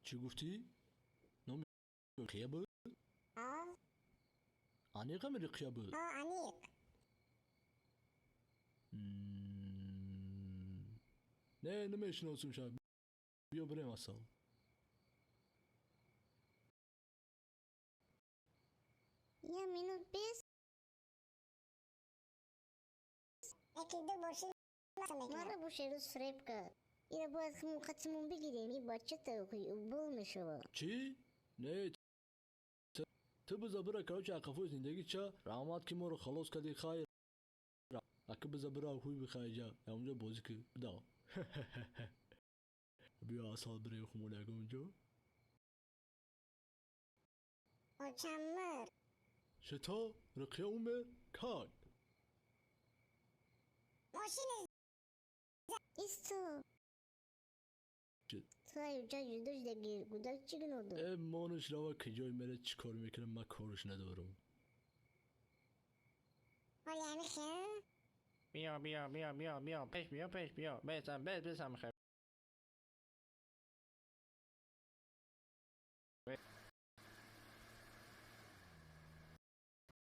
Чӣ гуфтӣ? Номи Рқия буд? А? Аниқами Рқия буд? А, аниқ. Не, намешиносумша. Биё бирем, Асал. Я минут бес. Яки ду боши Маро бо Шерӯз фиреб кард. Ира бояд хумон қатимон бигирем, и бача тавқи убол мешавад. Чӣ? Не, ту биза бира, короче, ақафои зиндагӣ ча. Раҳмат, ки моро халос кардӣ, хайр. Ака, биза бира, ҳуй бихайҷа. Ягонҷо бозӣ ки бидав. Биё, Асал, бирем хумон ягонҷо. Очам мыр. Что? Рқия умер? Как? Мошини. Исто. Ту аюҷа ҷудо шудагӣ, гудак чӣ гуноҳ дорад? Э, монаш рава, киҷой мере, чӣ кор мекунам, ман корш надорам. Ҳоли ҳамихе? Биё, биё, биё, биё, биё, пеш биё, пеш биё, бесам, бес, бесам, хе.